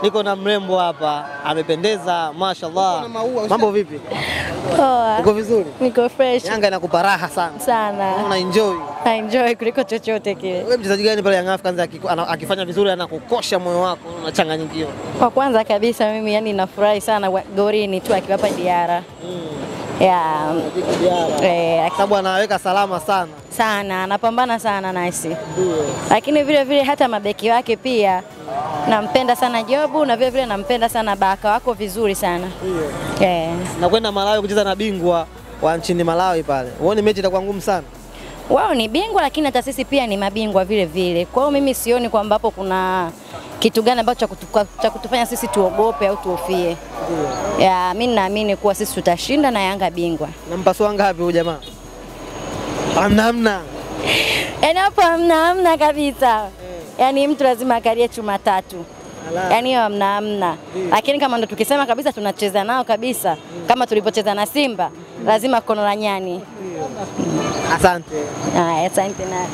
Niko na mrembo hapa, amependeza, mashallah. Mambo vipi? Poa. Uko vizuri? Niko fresh. Yanga inakupa raha sana. Sana. Una enjoy. Na enjoy kuliko chochote kile. Wewe mchezaji gani pale Young Africans akifanya vizuri anakukosha moyo wako, unachanganyikiwa? Kwa kwanza kabisa mimi yani nafurahi sana gorini tu akiwapa Diarra. Yeah. Diarra. Sababu anaweka salama sana. Sana, anapambana sana nasi. Ndio. Lakini vile vile hata mabeki wake pia nampenda sana Jobu na vile vile nampenda sana Baka, wako vizuri sana. Ndio. Na kwenda Malawi kucheza na bingwa wa nchini Malawi pale. Uone mechi itakuwa ngumu sana. Wao ni bingwa lakini hata sisi pia ni mabingwa vile vile. Kwa hiyo mimi sioni kwamba hapo kuna kitu gani ambacho cha kutufanya sisi tuogope au tuhofie. Ndio. Ya, mimi naamini kuwa sisi tutashinda na Yanga bingwa. Nampasua ngapi huyu jamaa? Hamna hamna. Yaani hapo hamna hamna kabisa. Yaani mtu lazima akalie chuma tatu. Yaani hiyo hamna hamna. Lakini kama ndo tukisema kabisa tunacheza nao kabisa, kama tulipocheza na Simba, lazima kono la nyani. Asante. Haya, asante na.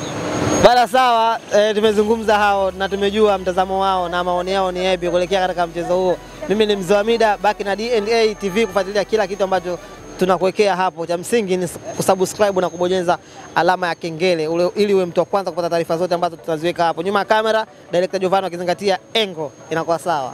Bala sawa, tumezungumza hao na tumejua mtazamo wao na maoni yao ni yapi kuelekea katika mchezo huo. Mimi ni Mzee wa Mida, baki na DNA TV kufuatilia kila kitu ambacho tunakuwekea hapo. Cha msingi ni kusubscribe na kubonyeza alama ya kengele ili uwe mtu wa kwanza kupata taarifa zote ambazo tutaziweka hapo. Nyuma ya kamera, director Giovanni akizingatia engo inakuwa sawa.